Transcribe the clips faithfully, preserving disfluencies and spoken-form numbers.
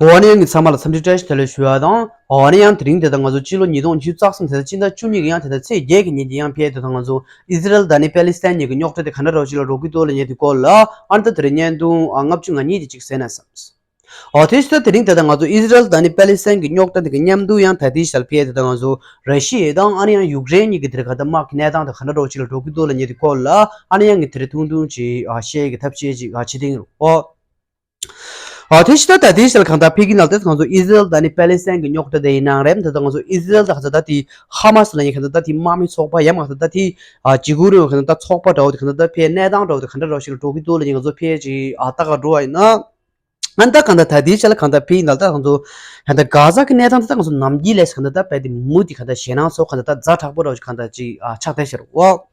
འོ་ཨ་ནི་ཡང་གི་ཚང་མ་ལ་འཚམས་འདྲི་བཀྲ་ཤིས་བདེ་ལེགས་ཞུ་བ་དང་། འོ་ཨ་ནི་ཡང་དེ་རིང་དེ་ལྟར་ང་ཚོ་སྤྱི་ལོ་ཉིས་སྟོང་ཉི་ཤུ་རྩ་གསུམ་དེ་ལྟར་སྤྱི་ཟླ་བཅུ་གཉིས་ཀྱི་ཡང་དེ་ལྟར་ཚེས་བརྒྱད་ཀྱི་ཉིན་གྱི་ཡང་ཕེབས་དེ་ལྟར་ང་ཚོ་ཨི་ཟི་རལ་དང་ནི་པེ་ལི་སི་ཐན་གཉིས་ཀྱི་རྙོག་དྲ་དེ་ག་འདྲ་འདྲ་བོ་ཞིག་ལ་འགྲོ་གི་འདུག་ལབ་མཁན་དེ་སྐོར་ལ་ཨ་ནི་ད་དེ་རིང་བརྙན་ཐུང་ཨ་ལྔ་བཅུ་ང་གཉིས་དེ་གཅིག་གསན་ན་བསམ། འོ་དེ་ཕྱི་ད་དེ་རིང་དེ་ལྟར་ང་ཚོ་ཨི་ཟི་རལ་དང་ནི་པེ་ལི་སི་ཐན་གྱི་རྙོག་དྲ་དེ་གི་མཉམ་དུ་ཡང་ད་ལྟའི་ཆར་ཕེབས་དེ་ལྟར་ང་ཚོ་ར་ཤི་ཡ་དང་ཨ་ནི་ཡང་ཡུཀ་རེན་གཉིས་ཀྱི་དེར་ག་ད་དམག་གི་གནས་སྟངས་དེ་ག་འདྲ་འདྲ་བོ་ཞིག་ལ་འགྲོ་གི་འདུག་ལབ་མཁན་དེ་སྐོར་ལ་ཨ་ནི་ཡང་གི་དེ་རིང་ཐུང་ཐུང་ཅིག་ཨ་བཤད་ཀྱི་ཐབས་ཤེས་ཅིག་ཨ་བྱེད་དེ་ཡིན་རོ། ཨོ། ཨ་དེ་ཕྱི་ད་ད་ལྟའི་ཆར་གང་ལྟར་ཕེབས་ཀྱི་ནང་དེ་ང་ཚོ་ཨི་ཟི་རལ་དང་ནི་པེ་ལི་སི་ཐན་གྱི་རྙོག་དྲ་དེ་ཡིན་ནའང་རེད། ད་ལྟ་ང་ཚོ་ཨི་ཟི་རལ་དང་གང་ལྟར་ད་དེ་ཧ་མ་སི་ལབ་མཁན་གང་ལྟར་ད་དེ་དམག་མི་ཚོགས་པ་ཡང་གང་ལྟར་ད་དེ་ཨ་འཇིགས་སྐུལ་རིང་ལུགས་གང་ལྟར་ད་ཚོགས་པ་འདྲ་བོ་དེ་གང་ལྟར་ད་ཕེབས་གནས་སྟངས་འདྲ་བོ་དེ་གང་འདྲ་འདྲ་བོ་ཞིག་ལ་འགྲོ་གི་འདུག་ལབ་མཁན་ང་ཚོ་ཕེབས་ཅིག་ཨ་ལྟ་ག་འགྲོ་བ་ཡིན་ན། ཨ་ད་གང་ལྟར་ད་ལྟའི་ཆར་ལ་གང་ལྟར་ཕེབས་ཡིན་ནའང་ད་ང་ཚོ་གང་ལྟར་གྷ་ཟ་གི་གནས་སྟངས་དེ་ད་ང་ཚོ་ནམ་རྒྱུན་ལས་གང་ལྟར་ད་རྦད་དེ་མུ་མཐུད་གང་ལྟར་ཞེད་སྣང་ཚ་པོ་གང་ལྟར་ད་ཛ་དྲག་པོ་འདྲ་བོ་ཞིག་གང་ལྟར་ཅིག་ཨ་ཆགས་བསྡད་ཤག་རོ།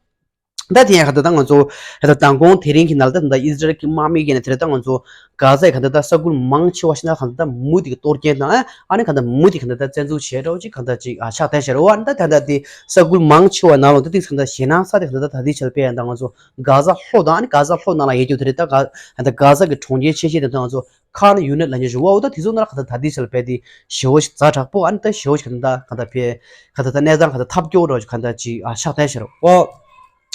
ད་དེ་ཡང་གང་ལྟར་ད་ང་ཚོ་ད་ལྟ་མདང་དགོང་དེ་རིང་གི་ནང་ལ་ད་ད་ལྟ་ཨི་ཟི་རལ་གྱི་དམག་མི་གིས་ནས་དེ་རེད་ད་ང་ཚོ་གྷ་ཟ་ཡི་གང་ལྟར་ད་ས་ཁུལ་མང་ཆེ་བ་ཞིག་ན་གང་ལྟར་ད་མུ་མཐུད་ཀྱི་གཏོར་སྐྱོན་དང་ཨ་ནི་གང་ལྟར་མུ་མཐུད་གང་ལྟར་ད་བཙན་འཛུལ་བྱས་འདྲ་བོ་ཅིག་གང་ལྟར་ཅིག་ཨ་ཆགས་བསྡད་ཤག་རོ། ཨ་ནི་ད་ད་ལྟ་དེ་ས་ཁུལ་མང་ཆེ་བ་ནང་ལོགས་ད་དེ་གང་ལྟར་ཞེད་སྣང་ཚ་དེ་གང་ལྟར་ད་ད་ལྟའི་ཆར་ཕེབས་ཡིན་ནའང་ད་ང་ཚོ་གྷ་ཟ་ལྷོ་དང་ཨ་ནི་གྷ་ཟ་ལྷོ་ནང་ལ་ཡོད་རྒྱུ་དེ་རེད་ད་ག་ད་གྷ་ཟ་གི་གྲོང་ཁྱེར་ཆེ་ཤོས་དེ་ད་ང་ཚོ་ཁཱན་ཡུ་ནིཊ་ལབ་མཁན་ཞིག་འོ་ད་དེ་ཚོ་ནང་ལ་གང་ལྟར་ད་ལྟའི་ཆར་རྦད་དེ་ཞེ་པོ་ཞིག་ཛ་དྲག་པོ་ཨ་ནི་ད་ཞེ་པོ་ཞིག་གང་ལྟར་གང་ལྟར་ཕེབས་གང་ལྟར་ད་གནས་སྟངས་གང་ལྟར་ཐབས་སྐྱོ་འདྲ་བོ་ཞིག་གང་ལྟར་ཅིག་ཨ་ཆགས་བསྡད་ཤག་རོ།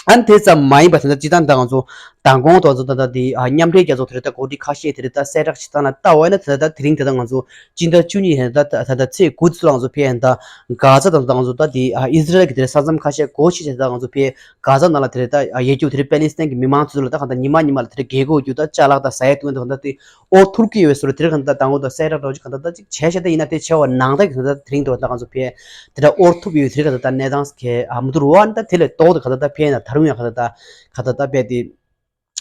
ཨ་ནི་དེ་ཙམ་མ་ཡིན་པ་ད་ལྟ་སྤྱིར་བཏང་ད་ང་ཚོ་མདང་དགོང་དུ་ང་ཚོ་ད་ལྟ་དེ་ཨ་མཉམ་འབྲེལ་རྒྱལ་ཚོགས་དེ་རེད་ད་གོ་སྒྲིག་ཁ་ཤས་དེ་རེད་ད་གསལ་བསྒྲགས་བྱེད་སྟངས་ལ་ལྟ་བ་ཡིན་ན་དེ་ད་ལྟ་དེ་རིང་དེ་ད་ང་ཚོ་སྤྱི་ཟླ་བཅུ་གཉིས་ཡིན་ད་ད་ད་ཚེས་དགུ་ཚོ་ལ་ང་ཚོ་ཕེབས་ཡིན་ད་གྷ་ཟ་དང་ད་ང་ཚོ་ད་དེ་ཨ་ཨི་ཟི་རལ་གྱི་དེ་རེད་ས་མཚམས་ཁ་ཤས་སྒོ་ཕྱེ་བྱས་ད་ང་ཚོ་ཕེབས་གྷ་ཟ་ནང་ལ་དེ་རེད་ད་ཡོད་རྒྱུ་དེ་རེད་པེ་ལི་སི་ཐན་གྱི་མི་མང་ཚོ་ལ་ད་གང་ལྟར་ཉི་མ་ཉི་མ་ལ་དེ་རེད་རྒྱལ་སྒོ་རྒྱུ་ད་ཅ་ལག་ད་ཟ་ཡ་བཏུང་ཡ་ད་གང་ལྟར་དེ་ཨོ་ཐུར་གི་ཡོད་བཟོ་འདྲ་དེ་རེད་གང་ལྟར་ད་ངོ་ད་གསལ་བསྒྲགས་འདྲ་བོ་ཅིག་གང་ལྟར་ད་ཅིག་བྱས་བྱས་ད་ཡིན་ན་དེ་བྱས་པ་ནང་ད་གང་ལྟར་དེ་རིང་དུ་ད་ང་ཚོ་ཕེབས་དེ་འདྲ་ཨོ་ཐུར་གི་ཡོད་དེ་རེད་གང་ལྟར་ད་གནས་སྟངས་གལ་ཨ་མི་འདུག་རོ། ཨ་ནི་ད་དེ་ལས་ལྡོག་ཏུ་གང་ལྟར་ད་ཕེབས་ན་ད་རུང་ཡང་གང་ལྟར་ད་གང་ལྟར་ད་རྦད་དེ་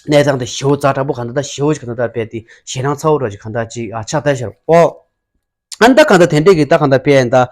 གནས་སྟངས་དེ་ཞེ་པོ་ཛ་དྲག་པོ་གང་ལྟར་ད་ཞེ་པོ་ཅིག་གང་ལྟར་ད་རྦད་དེ་ཞེད་སྣང་ཚ་པོ་འདྲ་བོ་ཅིག་གང་ལྟར་ཅིག་ཨ་ཆགས་བསྡད་ཤག་རོ། ཨ་ནི་ད་གང་ལྟར་དེ་འདྲས་ཀྱི་ད་གང་ལྟར་ཕེབས་ཡིན་ད་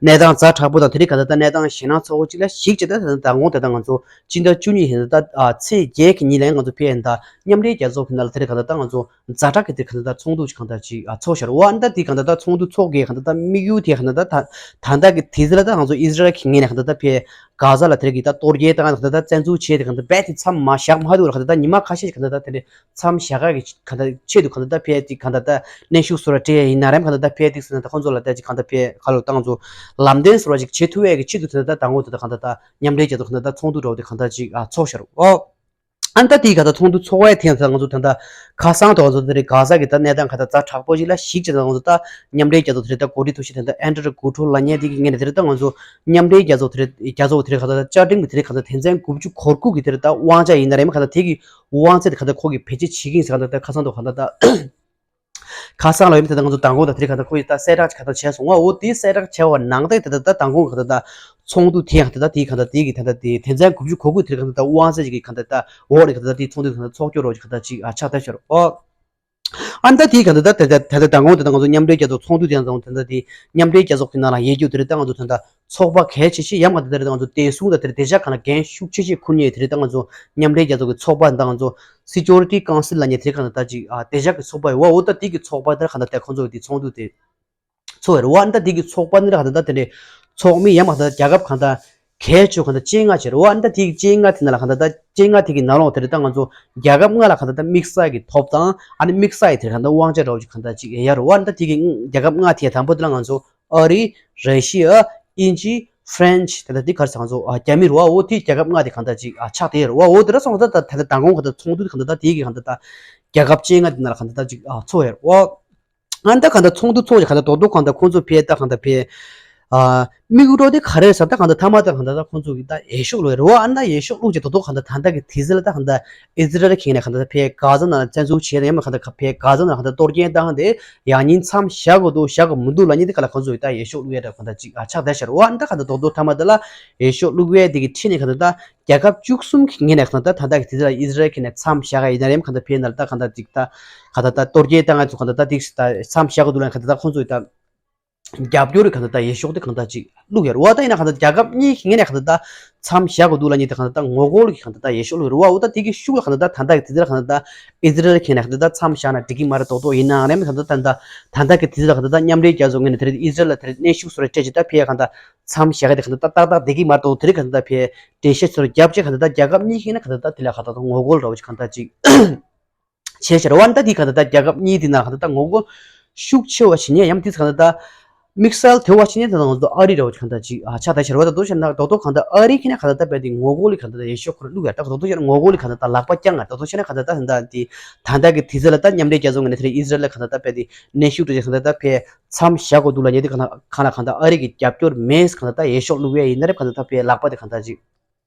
གནས་སྟངས་ཛ་དྲག་པོ་དང་དེ་རིང་གང་ལྟར་ད་གནས་སྟངས་ཞེད་སྣང་ཚ་པོ་ཅིག་ལ་གཞིགས་བྱས་ད་ད་ད་དགོང་དེ་ད་ང་ཚོ་སྤྱི་ཟླ་བཅུ་གཉིས་ཡིན་ད་ཨ་ཚེས་བརྒྱད་ཀྱི་ཉིན་ལ་ང་ཚོ་ཕེབས་ཡིན་ད་མཉམ་འབྲེལ་རྒྱལ་ཚོགས་ཀྱི་ནང་ལ་དེ་རིང་གང་ལྟར་ད་ང་ཚོ་ཛ་དྲག་གི་དེ་གང་ལྟར་ད་ཚོགས་འདུ་ཅིག་གང་ལྟར་ཅིག་ཨ་ཚོགས་ཤར་བ་ཨ་ནི་ད་དེ་གང་ལྟར་ད་ཚོགས་འདུ་ཚོགས་ཀྱི་གང་ལྟར་ད་དམིགས་ཡུལ་དེ་གང་ལྟར་ད་ད་ད་ལྟ་གི་དུས་ཚོད་ལ་ད་ང་ཚོ་ཨི་ཟི་རལ་གྱི་ངོས་ནས་གང་ལྟར་ད་ཕེབས་གྷ་ཟ་ལ་དེ་རིང་གི་ད་གཏོར་རྒོལ་དང་གང་ལྟར་ད་བཙན་འཛུལ་བྱས་དེ་གང་ལྟར་རྦད་དེ་མཚམས་མ་བཞག་མ་ཐུབ་ལ་གང་ལྟར་ད་ཉི་མ་ཁ་ཤས་ཤིག་གང་ལྟར་ད་དེ་འདྲའི་མཚམས་བཞག་ག་གི་གང་ལྟར་ཆེད་དུ་གང་ལྟར་ད་ཕེབས་ཏེ་གང་ལྟར་ད་གནོན་ཤུགས་བཟོ་འདྲ་སྤྲད་ཡ་ཡིན་ན་རེད་གང་ལྟར་ད་ཕེབས་ཏེ་ཟེར་ན་ད་ཁོང་ཚོ་ལ་ད་ཅིག་གང་ལྟར་ཕེབས་ག་ལོ་ད་ང་ཚོ་ལམ་སྟོན་བཟོ་འདྲ་ཅིག་བྱེད་ཐུབ་ཡ་གི་ཆེད་དུ་དེ་ལྟར་ད་དང་པོ་དེ་ལྟར་གང་ལྟར་ད་མཉམ་འབྲེལ་རྒྱལ་ཚོགས་གང་ལྟར་ད་ཚོགས་འདུ་འདྲ་བོ་དེ་གང་ལྟར་ཅིག་ཨ་ཚོགས་ཤར་བ། ཨ་ནི་ད་དེའི་གང་ལྟར་ཚོགས་འདུ་ཚོགས་པའི་ཐད་ད་ང་ཚོ་ད་ལྟ་ཁ་སང་དུ་ང་ཚོ་དེ་རིང་གྷ་ཟ་གི་ད་གནས་སྟངས་གང་ལྟར་ཛ་དྲག་པོ་ཞིག་ལ་གཞིགས་བྱས་ད་ང་ཚོ་ད་མཉམ་འབྲེལ་རྒྱལ་ཚོགས་དེ་རིང་ད་གོ་སྒྲིག་ཐུབ་ཤེས་དེ་ད་ཨན་ཌྲི་ཡུ་གུ་ཊོ་ལབ་མཁན་དེ་གི་ངོས་ནས་དེ་རིང་ད་ང་ཚོ་མཉམ་འབྲེལ་རྒྱལ་ཚོགས་དེ་རིང་རྒྱལ་ཚོགས་དེ་རིང་གང་ལྟར་ད་བཅའ་ཁྲིམས་ཀྱི་དེ་རིང་གང་ལྟར་དོན་ཚན་དགུ་བཅུ་གོ་དགུ་གི་དེ་རིང་ད་དབང་ཆ་ཡིན་ན་རེད་མ་གང་ལྟར་དེ་གི་དབང་ཚད་དེ་གང་ལྟར་ཁོ་གིས་བེད་སྤྱོད་བྱེད་ཀྱི་ཡིན་ཟེར་གང་ལྟར་ད་ཁ་སང་དུ་གང་ལྟར་ད། ཁ་སང་ལ་ཡོད་མི་དེ་ད་ང་ཚོ་མདང་དགོང་དང་དེ་རིང་གང་ལྟར་ཁོ་ཡིས་ད་གསལ་བསྒྲགས་ཅིག་གང་ལྟར་བྱས་སོང་བ། འོ་དེའི་གསལ་བསྒྲགས་བྱས་པ་ནང་ལྟར་དེ་ད་ད་མདང་དགོང་གང་ལྟར་ད་ཚོགས་འདུ་དེ་ཡང་དེ་ད་དེའི་གང་ལྟར་དེའི་གི་ད་ད་དེ་དོན་ཚན་དགུ་བཅུ་གོ་དགུ་དེ་གང་ལྟར་ད་དབང་ཚད་ཅིག་གི་གང་ལྟར་ད་འོག་ནས་གང་ལྟར་དེའི་ཚོགས་འདུ་གང་ལྟར་ཚོགས་སྐྱོར་རོགས་ཅིག་གང་ལྟར་ཅིག་ཨ་ཆགས་བསྡད་ཤག་རོ། ཨ་ནི་ད་དེའི་གང་ལྟར་ད་དེ་ད་དེ་ད་མདང་དགོང་དེ་ད་ང་ཚོ་མཉམ་འབྲེལ་རྒྱལ་ཚོགས་ཚོགས་འདུ་དེ་ཡང་ད་དེ་མཉམ་འབྲེལ་རྒྱལ་ཚོགས་ཀྱི་ནང་ལ་ཡོད་རྒྱུ་དེ་རེད། ད་ང་ཚོ་ད་ད་ཚོགས་པ་གལ་ཆེ་ཤོས་ཡང་གང་ལྟར་དེ་རེད། ད་ང་ཚོ་བདེ་སྲུང་དང་དེ་རེད་བདེ་འཇགས་སྒང་ལ་འགན་ཤུགས་ཆེ་ཤོས་འཁུར་མཁན་དེ་རེད། ད་ང་ཚོ་མཉམ་འབྲེལ་རྒྱལ་ཚོགས་ཀྱི་ཚོགས་པ་ད་ང་ཚོ་Security Council ལབ་མཁན་དེ་རིང་གང་ལྟར་ད་ཅིག་ཨ་བདེ་འཇགས་ཀྱི་ཚོགས་པ་ཡོད་བ། འོ་ད་དེ་གི་ཚོགས་པ་དེར་གང་ལྟར་ད་ཁོང་ཚོ་གི་དེ་ཚོགས་འདུ་དེ་ཚོགས་ཡོད་རེད་བ། ཨ་ནི་ད་དེ་གི་ཚོགས་པ་ནི་གང་ལྟར་ད་དེ་འདྲའི་ཚོགས་མི་ཡང་མ་གང་ལྟར་རྒྱལ་ཁབ་གང་ལྟར་གལ་ཆེ་གང་ལྟར་བཅོ་ལྔ་བྱས་རེད་བ། ཨ་ནི་ད་དེ་གི་བཅོ་ལྔ་དེ་ནང་ལ་གང་ལྟར་ད་བཅོ་ལྔ་དེ་གི་ནང་ལོགས་དེ་རེད། ད་ང་ཚོ་རྒྱལ་ཁབ་ལྔ་ལ་གང་ལྟར་ད་དམིགས་བསལ་གྱི་ཐོབ་ཐང་ཨ་ནི་དམིགས་བསལ་གྱི་དེ་གང་ལྟར་དབང་ཆ་འདྲ་བོ་ཅིག་གང་ལྟར་ཅིག་ཡོད་རེད་བ། ཨ་ནི་ད་དེ་གི་རྒྱལ་ཁབ་ལྔ་དེ་དང་པོ་དེ་ལ་ང་ཚོ་ཨ་རི། ར་ཤི་ཡ། དབྱིན་ཇི། ཧྥ་རན་སི། ད་ལྟ་འདི་ག་རེ་ཟེར་ང་ཚོ་ཨ་རྒྱ་མི་རེད་བ། འོ་དེ་རྒྱལ་ཁབ་ལྔ་དེ་གང་ལྟར་ཅིག་ཨ་ཆགས་བསྡད་ཡོད་རེད་བ། འོ་དེ་འདྲ་སོང་ཙང་ད་ད་ལྟ་མདང་དགོང་གང་ལྟར་ཚོགས་འདུ་གང་ལྟར་ད་དེ་གི་གང་ལྟར་ད་རྒྱལ་ཁབ་བཅོ་ལྔ་དེ་ནང་ལ་གང་ལྟར་ད་ཅིག་ཨ་ཚོགས་ཡོད་རེད་བ། ཨ་ནི་ད་གང་ལྟར་ཚོགས་འདུ་ཚོགས་ཀྱི་གང་ལྟར་རྡོག་རྡོག་གང་ལྟར་ཁོང་ཚོ་ཕེབས་ད་གང་ལྟར་ཕེབས། ཨ་དམིགས་ཡུལ་དེ་ག་རེ་ཟེར་ད་གང་ལྟར་མཐའ་མ་ད་གང་ལྟར་ད་ཁོང་ཚོ་གི་ད་འོས་ཤོག་བླུགས་ཡོད་རེད་བ། ཨ་ནི་ད་འོས་ཤོག་བླུགས་ཀྱི་རྡོག་རྡོག་གང་ལྟར་ད་ལྟ་གི་དུས་ཚོད་ལ་ད་གང་ལྟར་ཨི་ཛི་རལ་གྱི་ངོས་ནས་གང་ལྟར་ཕེབས་གྷ་ཟ་ནང་ལ་བཙན་འཛུལ་བྱས་ནས་ཡང་མ་གང་ལྟར་ཕེབས་གྷ་ཟ་ནང་ལ་གང་ལྟར་གཏོར་སྐྱོན་བཏང་སྟེ་ཡང་སྙིང་མཚམས་བཞག་དགོས་འདུག་བཞག་དགོས་མི་འདུག་ལབ་མཁན་དེ་ག་ལ་ཁོང་ཚོ་ཡི་ད་འོས་ཤོག་བླུགས་ཡ་འདྲ་གང་ལྟར་ཅིག་ཨ་ཆགས་བསྡད་ཤག་རེད་བ། ཨ་ནི་ད་གང་ལྟར་རྡོག་རྡོག་མཐའ་མ་དེ་ལ་འོས་ཤོག་བླུགས་ཡས་དེ་གི་ཁྲིད་ནས་གང་ལྟར་ད་རྒྱལ་ཁབ་བཅུ་གསུམ་གྱི་ངོས་ནས་གང་ལྟར་ད་ལྟ་གི་དུས་ཚོད་ལ་ཨི་ཛི་རལ་གྱི་ནས་མཚམས་བཞག་ག་ཡིན་ན་རེད། གང་ལྟར་ཕེབས་ན་ལ་ད་གང་ལྟར་ཅིག་ད་གང་ལྟར་ད་གཏོར་སྐྱོན་བཏང་ང་ཚོ་གང་ལྟར་ད་དེ་ད་མཚམས་བཞག་དགོས་འདུག་ལབ་མཁན་གང་ལྟར་ཁོང་ཚོ་ཡི་ད། རྒྱབ་སྐྱོར་གྱི་གང་ལྟར་ད་འོས་ཤོག་དེ་གང་ལྟར་ཅིག་བླུགས་ཡོད་རེད་བ། ད་ཡིན་ན་གང་ལྟར་རྒྱལ་ཁབ་གཉིས་ཀྱི་ངོས་ནས་གང་ལྟར་ད་མཚམས་བཞག་དགོས་འདུག་ལབ་མཁན་དེ་གང་ལྟར་ད་ངོ་རྒོལ་གྱི་གང་ལྟར་ད་འོས་ཤོག་བླུགས་ཡོད་རེད་བ། འོ་ད་དེ་གི་ཤུགས་ལ་གང་ལྟར་ད་ད་ལྟ་གི་དུས་ཚོད་ལ་གང་ལྟར་ད་ཨི་ཛི་རལ་གྱི་ངོས་ནས་གང་ལྟར་ད་མཚམས་བཞག་ན་འགྲིག་གི་མ་རེད། རྡོག་རྡོག་ཡིན་ནའང་རེད། གང་ལྟར་ད་ད་ད་ལྟ་གི་དུས་ཚོད་ལ་གང་ལྟར་ད་མཉམ་འབྲེལ་རྒྱལ་ཚོགས་ངོས་ནས་དེ་རེད་ཨི་ཛི་རལ་ལ་དེ་རེད་གནོན་ཤུགས་བཟོ་འདྲ་སྤྲད་ཅིག་ད་ཕེབས་གང་ལྟར་མཚམས་བཞག་གི་དེ་གང་ལྟར་ཏག་ཏག་འགྲིག་གི་མ་རེད། རྡོག་རྡོག་དེ་རེད་གང་ལྟར་ད་ཕེབས་འགྲེལ་བཤད་བཟོ་འདྲ་རྒྱབ་བྱས་གང་ལྟར་ད་རྒྱལ་ཁབ་གཉིས་ཀྱི་ངོས་ནས་གང་ལྟར་ད་དེ་ལ་གང་ལྟར་ད་ངོ་རྒོལ་འདྲ་བོ་ཅིག་གང་ལྟར་ཅིག་བྱས་ཤར་བ། ད་འདི་ག་ད་ལྟ་རྒྱལ་ཁབ་གཉིས་འདི་ནང་ག་ད་ལྟ་ངོ་རྒོལ་ ཤུགས་ཆེ་བ་བྱེད་མཁན་ཡང་དེ་གང་ལྟར་ད་དམིགས་བསལ་དེ་བ་བྱེད་མཁན་དེ་ང་ཚོ་ཨ་རི་རེད་བ། གང་ལྟར་ཅིག་ཨ་ཆགས་ད་ཤར་བ་ད་དོ་ཤར་ན་རྡོག་རྡོག་གང་ལྟར་ཨ་རི་ཁེ་ན་གང་ལྟར་ད་དཔེ་དེ་ངོ་རྒོལ་ལི་གང་ལྟར་ད་ཡེ་ཤོག་ཁོ་ར་བླུག་ཡ་ད་རྡོག་རྡོག་ཤར་ན་ངོ་རྒོལ་ལི་གང་ལྟར་ད་ལག་པ་བརྐྱང་ང་རྡོག་རྡོག་ཤར་ན་གང་ལྟར་ད་ད་དེ་ད་ལྟ་གི་དུས་ཚོད་ལ་ད་མཉམ་འབྲེལ་རྒྱལ་ཚོགས་ངོས་ནས་དེ་རིང་ཨི་ཟི་རལ་ལ་གང་ལྟར་ད་དཔེ་དེ་གནོན་ཤུགས་སྤྲོད་ཅིག་གང་ལྟར་ད་དཔེ་མཚམས་བཞག་དགོས་འདུག་ལབ་ཉེ་དེ་གང་ལ་གང་ལ་གང་ལྟར་ཨ་རི་གི་རྒྱབ་སྐྱོར་མེད་གང་ལྟར་ད་ཡེ་ཤོག་བླུག་ཡ་ཡིན་ན་རེད། གང་ལྟར་ད་དཔེ་ལག་པ་དེ་གང་ལྟར་ཅིག་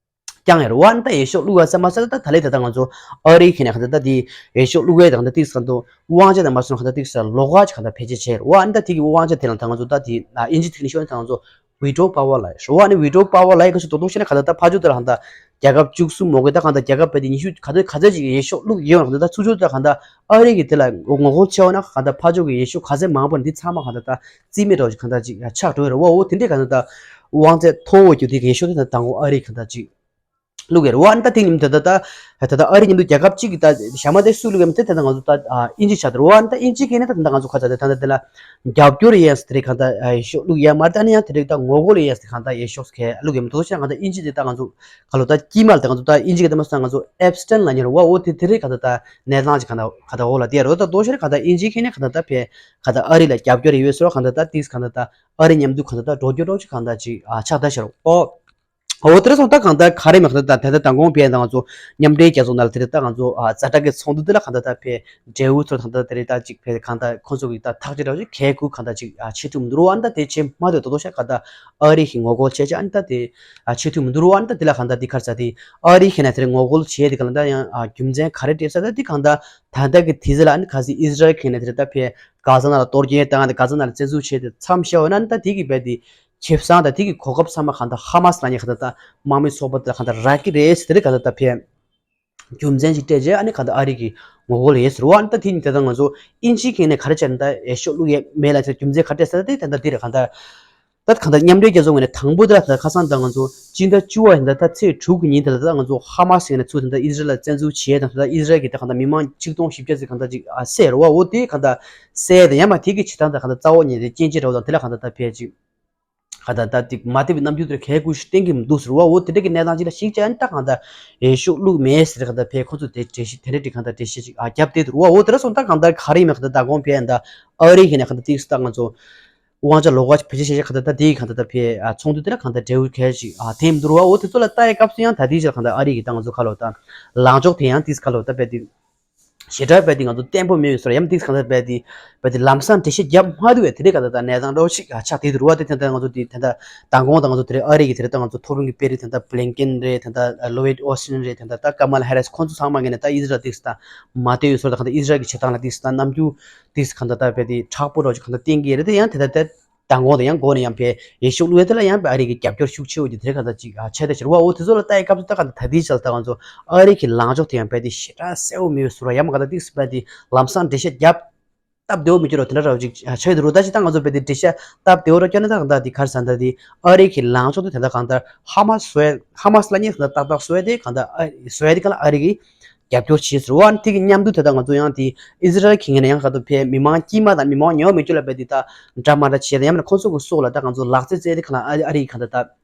བརྐྱང་ཡ་རེད་བ། ཨ་ནི་ད་ཡེ་ཤོག་བླུག་ཡ་ཟེར་མ་ཟེར་ད་ད་ལས་ད་ལྟ་ང་ཚོ་ཨ་རི་ཁེ་ན་གང་ལྟར་ད་དེ་ཡེ་ཤོག་བླུག་ཡ་དང་ད་ཏིག་ས་དང་དབང་ཆ་དང་མ་སོང་གང་ལྟར་ཏིག་ས་ལོགས་ཀ་ཅིག་གང་ལྟར་བེད་སྤྱོད་བྱས་རེད་བ། ཨ་ནི་ད་དེ་གི་དབང་ཆ་དེ་ལ་ད་ང་ཚོ་ད་དེ་ཨིན་ཇི་ཐིག་ནས་ཤོད་ན་ད་ང་ཚོ་བི་ཊོ་པ་ཝར་ལབ་ཡ་རེད་བ། ཨ་ནི་བི་ཊོ་པ་ཝར་ལབ་ཡ་ག་ཚོད་རྡོག་རྡོག་བཤད་ན་གང་ལྟར་ད་ཕར་ཕྱོགས་དེ་ལ་གང་ལྟར་རྒྱལ་ཁབ་བཅུ་གསུམ་མོ་གི་ད་གང་ལྟར་རྒྱལ་ཁབ་དཔེ་དེ་ཉི་ཤུ་ག་ཚོད་ག་ཚོད་ཅིག་ཡེ་ཤོག་བླུག་ཡོད་གང་ལྟར་ད་ཚུར་ཕྱོགས་དེ་ལ་གང་ལྟར་ཨ་རི་གི་དེ་ལ་ངོ་རྒོལ་ཆེ་བ་ན་གང་ལྟར་ཕར་ཕྱོགས་ཀྱི་ཡེ་ཤོག་ག་ཚོད་མང་པོ་ནི་དེ་ཚང་མ་གང་ལྟར་ད་རྩིས་མེད་འགྲོ་ཅིག་གང་ལྟར་ཅིག་ཆགས་འགྲོ་ཡོད་རེད་བ། འོ་དེ་འདྲས་གང་ལྟར་ད་དབང་ཚད་མཐོ་བོ་རྒྱུ་དེ་གི་ཡེ་ཤོག་དེ་ད་དང་པོ་ཨ་རི་གང་ལྟར་ཅིག་བླུག་ཡོད་རེད་བ། ཨ་ནི་ད་དེ་ཉིན་ད་ད་ད་ད་ད་ཨ་རི་མཉམ་དུ་རྒྱལ་ཁབ་གཅིག་གི་ད་ཞྭ་མོ་དེ་སུས་བླུག་ཡོད་མེད་དེ་ད་ད་ང་ཚོ་ད་ཨིན་ཇི་ཆགས་འདུག་རེད་བ། ཨ་ནི་ད་ཨིན་ཇི་གི་ནི་ད་ད་ང་ཚོ་ཁ་ཚ་དེ་ད་ད་དེ་ལ་རྒྱབ་སྐྱོར་ཡས་དེ་རེད་གང་ལྟར་ཡེ་ཤོག་བླུག་ཡས་མ་རེད། ཨ་ནི་ཡང་དེ་རེད་ད་ངོ་རྒོལ་ཡས་དེ་གང་ལྟར་ཡེ་ཤོག་གས་བླུག་ཡོད་མེད་དོ་ཤ་གང་ལྟར་ཨིན་ཇི་དེ་ད་ང་ཚོ་ག་ལོ་ད་དཀྱིལ་མ་ལ་ད་ང་ཚོ་ད་ཨིན་ཇི་གི་ད་མ་སོང་ང་ཚོ་ཨེབ་སི་ཊན་ལབ་མཁན་རེད་བ། འོ་དེ་དེ་རེད་གང་ལྟར་ད་གནས་སྟངས་ཅིག་གང་ལྟར་གང་ལྟར་འོག་ལ་དེ་རེད་ད་དོ་ཤ་རེད་གང་ལྟར་ཨིན་ཇི་གི་ནི་གང་ལྟར་ད་ཕེ་གང་ལྟར་ཨ་རི་ལ་རྒྱབ་སྐྱོར་ཡོད་སོ་གང་ལྟར་ད་ཏིས་གང་ལྟར་ད་ཨ་རི་མཉམ་དུ་གང་ལྟར་ད་འགྲོ་རྒྱུ་རོགས་ཅིག་གང་ལྟར་ཅིག་ཨ་ཆགས་ད་ཤར་འོ། འོ་དེ་རེད་སོང་ད་གང་ལྟར་ག་རེ་མེད་གང་ལྟར་ད་ད་ད་མདང་དགོང་ཕེ་ད་ང་ཚོ་མཉམ་འབྲེལ་རྒྱལ་ཚོགས་ནང་ལ་དེ་རེད་ད་ང་ཚོ་ཨ་ཛ་དྲག་གི་ཚོགས་འདུ་དེ་ལ་གང་ལྟར་ད་ཕེ་འབྲེལ་ཡོད་ཚོ་གང་ལྟར་དེ་རེད་ད་ཅིག་ཕེ་གང་ལྟར་ཁོང་ཚོ་གི་ད་ཐག་གཅོད་རོགས་ཅིག་གལ་ཀུ་གང་ལྟར་ཅིག་ཨ་བྱེད་ཐུབ་མི་འདུག་རོ། ཨ་ནི་ད་དེ་བྱེད་མ་ཐུབ་ད་དོ་ཤ་གང་ལྟར་ཨ་རི་གི་ངོ་རྒོལ་བྱེད་ཅིག་ཨ་ནི་ད་དེ་ཨ་བྱེད་ཐུབ་མི་འདུག་རོ། ཨ་ནི་ད་དེ་ལ་གང་ལྟར་དེ་གར་ས་དེ་ཨ་རི་གི་ནས་དེ་རེད་ངོ་རྒོལ་བྱེད་དེ་གང་ལྟར་ཡང་ཨ་རྒྱུ་མཚན་ག་རེ་སྤྲད་ས་ད་དེ་གང་ལྟར་ད་ལྟ་གི་དུས་ཚོད་ལ་ཨ་ནི་ག་སི་ཨི་ཟི་རལ་གི་ནས་དེ་རེད་ད་ཕེ་གྷ་ཛ་ནང་ལ་གཏོར་སྐྱོན་བཏང་དེ་གྷ་ཛ་ནང་ལ་བཙན་འཛུལ་བྱས་ཏེ་མཚམས་བཞག་འོ་ན་ཨ་ནི་ད་དེ་གི་རྦད་དེ་ཁེ་བཟང་དང་དེ་གི་གོ་སྐབས་ཚང་མ་གང་ལྟར་ཧ་མ་སི་ལབ་མཁན་གང་ལྟར་ད་དམག་མི་ཚོགས་པ་དེ་ལ་གང་ལྟར་རག་གི་རེད་ཟེར་དེ་རེད་གང་ལྟར་ད་ཕེ་རྒྱུ་མཚན་ཅིག་སྤྲད་རྗེས་ཨ་ནི་གང་ལྟར་ཨ་རི་གི་ངོ་རྒོལ་ཡོད་ཟེར་བ། ཨ་ནི་ད་དེ་ནི་དེ་ལྟར་ང་ཚོ་ཨིན་ཇི་གི་ནས་ག་རེ་བྱས་ན་ད་ཡེ་ཤོག་བླུག་ཡས་མེད་ལ་ཟེར་རྒྱུ་མཚན་ག་རེ་སྤྲད་ས་ད་དེ་ད་ལྟ་དེ་རེད་གང་ལྟར་ད་གང་ལྟར་མཉམ་འབྲེལ་རྒྱལ་ཚོགས་ངོས་ནས་དང་པོ་དེ་ལ་ད་ཁ་སང་ད་ང་ཚོ་སྤྱི་ཟླ་བཅུ་བ་ཡིན་ད་ད་ཚེས་དྲུག་གི་ཉིན་དེ་ལ་ད་ང་ཚོ་ཧ་མ་སི་ཡིན་ན་ཚུར་དེ་ད་ཨི་ཟི་རལ་ལ་བཙན་འཛུལ་བྱས་དང་ད་ཨི་ཟི་རལ་གི་ད་གང་ལྟར་མི་མང་ཆིག་སྟོང་བཞི་བརྒྱ་ཙམ་གང་ལྟར་ཅིག་ཨ་བསད་རེད་བ། འོ་དེ་གང་ལྟར་བསད་དང་ཡང་མ་དེ་གི་བྱེད་སྟངས་ད་གང་ལྟར་རྩ་བ་ཉིད་དེ་སྐྱོན་ཅི་རེད་བ་དང་དེ་ལ་གང་ལྟར་ད་ཕལ་ཅིག་ག་ད་ད་ཏིག་མ་བདེ་བའི་རྣམ་འགྱུར་དེ་གས་ཀུ་ཞིག་གཏན་གྱི་མི་འདུག་ཟེར་བ། འོ་དེ་འདྲ་གི་གནས་སྟངས་ཅིག་ལ་ཞིག་ཅན་ད་གང་ད་ཡེ་ཤུ་བླུག་མེད་ཟེར་ག་ད་ཕེ་ཁོ་ཚོ་དེ་འགྲེལ་བཤད་དེ་འདྲ་ཅིག་གང་ད་འགྲེལ་བཤད་ཅིག་ཨ་རྒྱབ་དེ་འདུག་བ། འོ་དེ་ར་སོང་ད་གང་ད་ག་རེ་ཡིན་མེད་ག་ད་ད་དགོངས་ཕེ་ཡན་ད་ཨ་རི་གི་ནས་ག་ད་ཏིག་ས་ད་ང་ཚོ་དབང་ཆ་ལོགས་ཀ་བེད་སྤྱོད་བྱེད་ཆེད་ག་ད་ད་དེ་གང་ད་ད་ཕེ་ཨ་ཚོགས་འདུ་དེ་ལ་གང་ད་འབྲེལ་བ་གལ་ཅིག་ཨ་དེ་མི་འདུག་བ། འོ་དེ་ཚོ་ལ་ལྟ་ཡི་སྐབས་སུ་ཡང་ད་དེ་ཅིག་གང་ད་ཨ་རི་གི་ད་ང་ཚོ་ཁ་ལོ་ད་ལངས་ཕྱོགས་དེ་ཡང་ཏིག་ས་ཁ་ལོ་ད་ཕེ་དེ། ཞེ་དྲག་རྦད་དེ་ང་ཚོ་བརྟན་པོ་མེད་པའི་བཟོ་འདྲ་ཡང་ཏིག་གང་ལྟར་རྦད་དེ་རྦད་དེ་ལམ་སང་འགྲེལ་བཤད་བརྒྱབ་མ་ཐུབ་པའི་དེ་འདྲའི་གང་ལྟར་ད་གནས་སྟངས་འདྲ་བོ་ཞིག་ཆགས་བསྡད་འདུག་རེད་བ། དེ་དེ་ལྟར་ང་ཚོ་དེ་དེ་ལྟར་མདང་དགོང་དང་ང་ཚོ་དེ་རེད་ཨ་རི་གི་དེ་རེད་ད་ང་ཚོ་མཐོ་རིམ་གྱི་དཔོན་རིགས་དེ་ལྟར་བྷི་ལིན་ཀེན་རེད་དེ་ལྟར་ལོ་ཡིད་ཨོ་སི་ཊིན་རེད་དེ་ལྟར་ད་ཀ་མ་ལ་ཧེ་རིས་ཁོང་ཚོ་ཚང་མ་ངོས་ནས་ད་ཨི་ཟི་རལ་ཏིག་ད་མ་བལྟས་ཡོད་བཟོ་འདྲ་གང་ལྟར་ཨི་ཟི་རལ་གྱི་བྱེད་སྟངས་ལ་ཏིག་ད་རྣམ་འགྱུར་ཏིག་གང་ལྟར་ད་རྦད་དེ་མཁྲེགས་པོ་འདྲ་བོ་ཞིག་གང་ལྟར་བསྟན་གྱི་རེད། དེ་ཡང་དེ་ལྟར་དེ། མདང་དགོང་དང་ཡང་འགོ་ནས་ཡང་ཕེ་ཡེ་ཤུ་བླུག་ཡ་དེ་ལ་ཡང་ཕེ་ཨ་རི་གི་རྒྱབ་སྐྱོར་ཤུགས་ཆེ་བོ་ཅིག་དེ་རེད་གང་ལྟར་ཅིག་ཨ་ཆགས་བསྡད་ཤག་རེད་བ། འོ་དེ་ཚོ་ལ་ལྟ་ཡི་སྐབས་སུ་ད་གང་ལྟར་ད་ལྟའི་ཆར་ད་ང་ཚོ་ཨ་རི་གི་ལངས་ཕྱོགས་དེ་ཡང་ཕེ་དེ་ཞེ་དྲག་གསལ་བོ་མེད་པའི་བཟོ་འདྲ་ཡང་མ་གང་ལྟར་ཏིག་སི་ཕེ་དེ་ལམ་སང་འགྲེལ་བཤད་བརྒྱབ་སྟབས་བདེ་བོ་མི་འགྱུར་རོ་དེ་འདྲ་ར་བ་ཅིག་ཆགས་ཡོད་རེད། ད་ཅི་ད་ང་ཚོ་ཕེ་དེ་འགྲེལ་བཤད་སྟབས་བདེ་བོ་ར་སྐྱོན་ན་ད་གང་ལྟར་དེ་གར་ས་ད་དེ་ཨ་རི་གི་ལངས་ཕྱོགས་དེ་ད་ལྟ་གང་ལྟར་ཧ་མ་སི་བཟོ་ཡ་ཧ་མ་སི་ལ་ཉེ་ས་ད་ཏག་ཏག་བཟོ་ཡ་དེ་གང་ལྟར་ཨ་བཟོ་ཡ་དེ་གང་ལ་ཨ་རི་གི་རྒྱབ་སྐྱོར་བྱས་ཟེར་བ། ཨ་ནི་དེ་གི་མཉམ་དུ་ད་ལྟ་ང་ཚོ་ཡང་དེ་ཨི་ཟི་རལ་གྱི་ངོས་ནས་ཡང་ག་ཚོད་ཕེ་མི་མང་དཀྱུས་མ་དང་མི་མང་ཉུང་མི་བཅུ་ལ་ཕེ་དེ་ད་འདྲ་མ་འདྲ་བྱས་ད་ཡང་མིན་ན་ཁོང་ཚོ་གི་སྲོག་ལ་ད་ང་ཚོ་ལག་རྩལ་རྩལ་དེ་གང་ལ་ཨ་ཨ་རི་གི་གང་ལྟར་ད་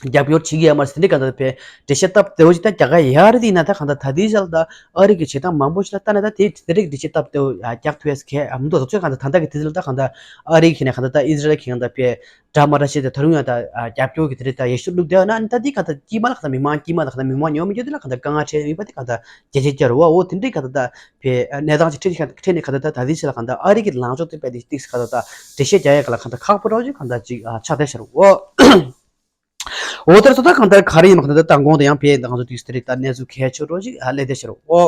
རྒྱབ་སྐྱོར་བྱེད་ཀྱི་ཡོད་མ་རེད་ཟེར་དེ་གང་ལྟར་ཕེ་འགྲེལ་བཤད་སྟབས་བདེ་བོ་ཞིག་ད་རྒྱག་ག་ཡ་རེད། དེ་ཡིན་ན་ད་གང་ལྟར་ད་ལྟའི་ཆར་ད་ཨ་རི་གི་བྱེད་སྟངས་མང་པོ་ཞིག་ལ་ལྟ་ན་ད་དེ་དེ་རིགས་འགྲེལ་བཤད་སྟབས་བདེ་བོ་རྒྱག་ཐུབ་ཡས་གལ་མི་འདུག་ད་ཚོད་གང་ལྟར་ད་ལྟ་གི་དེ་ཚོ་ལ་ད་གང་ལྟར་ཨ་རི་གི་ནས་གང་ལྟར་ད་ཨི་ཟི་རལ་གི་གང་ལྟར་ཕེ། འདྲ་མ་འདྲ་བྱས་ཏེ་ད་རུང་ཡང་ད་རྒྱབ་སྐྱོར་གྱི་དེ་རེད་ད་ཡེ་ཤུ་བླུག་བསྡད་ན་ད་འདི་ག་ད་དཀྱིལ་མ་ལ་ག་ད་མི་མང་དཀྱིལ་མ་ད་ག་ད་མི་མང་ཉུང་མི་ཉུང་དེ་ལ་ག་ད་དཀའ་ངལ་འཕྲད་ཡོད་པ་དེ་ག་ད་རྒྱ་ཆེ་རྒྱ་རུ་བ་འོ་དེ་འདྲའི་ག་ད་ད་བས་གནས་སྟངས་ཅིག་འཕྲད་ཅིག་འཕྲད་ནས་ག་ད་ད་ད་དེ་ཆེ་ལ་ག་ད་ཨ་རི་གི་ལངས་ཕྱོགས་དེ་བས་དེ་ཏིག་ག་ད་ད་འགྲེལ་བཤད་རྒྱག་ཡ་ག་ལ་ག་ད་ཁག་པོ་རོགས་ཅིག་ག་ད་ཅིག་ཆགས་བསྡད་ཤར་འོ། འོ་དེར་ཚོ་ད་གང་ལྟར་ག་རེ་ཡིན་མ་ག་ད་ད་དང་དགོང་དུ་ཡང་བས་ད་གང་ཚོ་དུས་སུ་དེ་རེད་ད་གནས་ཚུལ་གལ་ཆེ་རོགས་ཅིག་སླེབས་བསྡད་ཤར་འོ།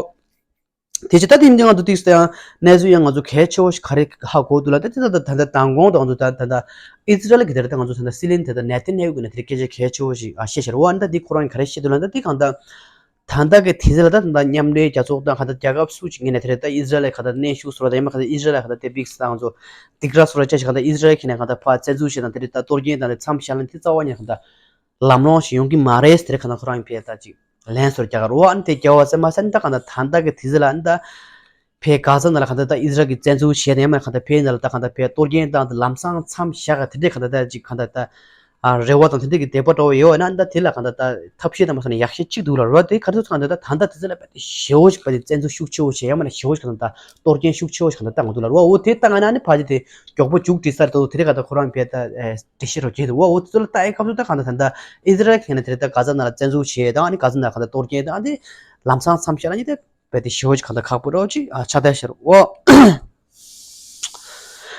དེ་ཕྱིར་ད་དེ་འདི་ང་ཚོ་ཏིག་སྟེ་ཡང་གནས་ཚུལ་ཡང་ང་ཚོ་གལ་ཆེ་བོ་ཞིག་ག་རེ་ཧ་གོ་འདུག་ལ། ད་དེ་ད་ད་ད་ད་དང་དགོང་དུ་ང་ཚོ་ད་ད་ད་ཨི་ཛི་རལ་གི་དེ་རེད་ད་ང་ཚོ་ད་ད་སྲིད་བློན་དེ་ད་ནེ་ཐན་ཡ་ཧུ་གི་ནས་དེ་རེད་སྐད་ཆ་གལ་ཆེ་བོ་ཞིག་ཨ་བཤད་ཤར་བ། ཨ་ནི་ད་དེ་ཁོ་རང་གི་ག་རེ་བཤད་འདུག་ལ། ད་དེ་གང་ད་ད་ལྟ་གི་དེ་ཚེ་ལ་ད་ད་མཉམ་འབྲེལ་རྒྱལ་ཚོགས་དང་ག་ད་རྒྱལ་ཁབ་སུ་ཅིག་ངོས་ནས་དེ་རེད་ད་ཨི་ཛི་རལ་ལ་ག་ད་གནོན་ཤུགས་བཟོ་ར་ད་ཡང་མ་ག་ད་ཨི་ཛི་རལ་ལ་ག་ད་དེ་ཕིག་སི་ད་ང་ཚོ་སྡིགས་ར་བཟོ་ར་བྱ་ཞིག་ག་ད་ཨི་ཛི་རལ་གི་ནས་ག་ད་ཕར་བཙན་འཛུལ་བྱས་དང་དེ་རེད་ད་གཏོར་སྐྱོན་དང་དེ་མཚམས་བཞག་ལ་དེ་རྩ་བ་ཉིད་ག་ད་ལམ་ལྷོང་ཞིག་ཡོང་གི་མ་རེད་ཟེར་ག་ན་ཁོ་རང་ཡིན་ཕེ་ད་ཅིག་ལན་སོར་རྒྱག་རོགས། ཨ་ནི་དེ་རྒྱལ་བ་ཟེར་མ་ཟེར་ནི་ད་གང་ལྟར་ད་ལྟ་གི་དེ་ཚེ་ལ་ནི་ད་ཕེ་གྷ་ཟ་ནང་ལ་གང་ལྟར་ད་ཨི་ཟི་རལ་གྱི་བཙན་འཛུལ་བྱས་ནས་མ་གང་ལྟར་ཕེ་ནང་ལ་ད་གང་ལྟར་ཕེ་གཏོར་སྐྱོན་བཏང་དེ་ལམ་སང་མཚམས་བཞག་ག་དེ་འདྲས་གང་ལྟར་ད་ཅིག་གང་ལྟར་ད་ ཨ་རེ་བ་དང་དེ་འདྲ་གི་དད་པ་འདྲ་བོ་ཡོད་ན་ད་དེ་ལ་གང་ལྟར་ད་ཐབས་ཤེས་དང་མ་སོང་ན་ཡག་ཤོས་གཅིག་འདུག་ལ། རེད་བ། དེ་ག་རེ་ཟེར་གང་ལྟར་ད་ད་ལྟ་དེ་ཚོ་ལ་དཔེ་དེ་ཞེ་བོ་ཞིག་དཔེ་དེ་བཙན་འཛུལ་ཤུགས་ཆེ་བོ་བྱས་ཡང་མིན་ན་ཞེ་བོ་ཞིག་གང་ལྟར་ད་གཏོར་སྐྱོན་ཤུགས་ཆེ་བོ་ཞིག་གང་ལྟར་བཏང་གི་འདུག་ལ། འོ་དེ་བཏང་ན་ནི་ཕལ་ཆེར་དེ་མགྱོགས་པོ་མཇུག་སྒྲིལ་ས་རེད་འདུག་དེ་རེད་གང་ལྟར་ཁོ་རང་དཔེ་ད་འགྲེལ་བཤད་རོ་བྱས་འདུག་འོ་དེ་ཚོ་ལ་ལྟ་ཡི་སྐབས་སུ་ད་གང་ལྟར་ད་ལྟ་ཨི་ཟི་རལ་གྱི་ནས་དེ་རེད་ད་གྷ་ཛ་ནང་ལ་བཙན་འཛུལ་བྱས་དང་ཨ་ནི་གྷ་ཛ་ནང་གང་ལྟར་གཏོར་སྐྱོན་དང་ཨ་ནི་ལམ་སང་མཚམས་བཞག་ན་ནི་དེ་དཔེ་དེ་ཞེ་བོ་ཞིག་གང་ལྟར་ཁག་པོ་རོ་ཅིག་ཨ་ཆགས་བསྡད་ཤག་འོ།